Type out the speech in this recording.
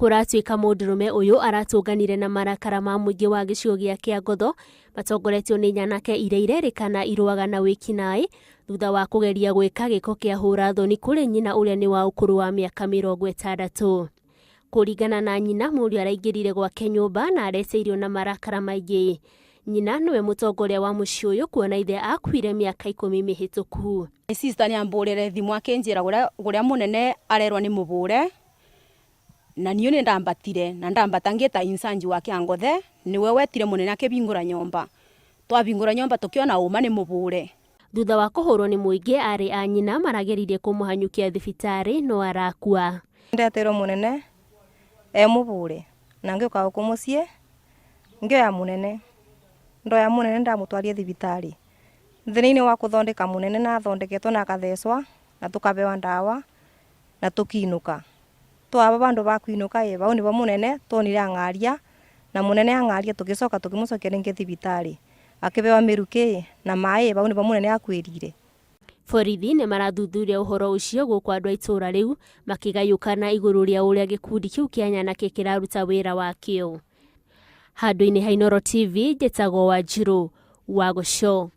Kũratuĩka mũndũrũme ũyũ aratũnganire na marakara ma mũingĩ wa gĩcigo gĩa Kĩangotho matongoretio nĩ nyanake iria irerĩkana irũaga na wĩkinaĩ thutha wa kũgeria gwĩka gĩko kĩa hũra thoni kũrĩ nyina ũrĩa nĩ wa ũkũrũ wa mĩaka 60. Kũringana na nyina, mũriũ araingĩrire gwake nyũmba na areteirio na marakara maingĩ. Nyina nĩwe mũtongoria wa mũciĩ ũyũ kuona ithe akuire mĩaka 10 mĩhĩtũku. Sister nĩ ambũrĩre thimũ akĩnjĩra ũrĩa mũnene arerwo nĩ mũbũre na niĩ nĩ ndambatire na ndambata ngĩta insanji wa Kĩangothe nĩwe wetire mũnene akĩbingũra nyũmba twabingũra nyũmba tũkĩona ũma nĩ mũbũre. Thutha wa kũhũrwo nĩ mũingĩ, aarĩ a nyina marageririe kũmũhanyũkia thibitarĩ no arakua. Ndeterwo mũnene e mũbũre na ngĩũka gũkũ mũciĩ ngĩoya mũnene ndoya mũnene ndamũtwarie thibitarĩ thĩna-inĩ wa kũthondeka mũnene na athondeketwo na akathecwa na tũkabewa ndawa na tũkinũka twaba bandu ba kwinũka ĩ bau nĩbo mũnene twonire ang'aria na mũnene ang'aria tũgĩcoka tũkĩmũcokia rĩngĩ thibitarĩ akĩbewa mĩrukĩ na maĩ bau nĩbo mũnene akuĩrire. Borithi nĩ marathuthuria ũhoro ũcio gũkũ andũ a itũũra rĩu makĩgayũkana igũrũ rĩa ũrĩa gĩkundi kĩu kĩa nyanake kĩraruta wĩra wakĩo. Handũ-inĩ ha Inooro TV njĩtagwo Wanjirũ wa Gũco.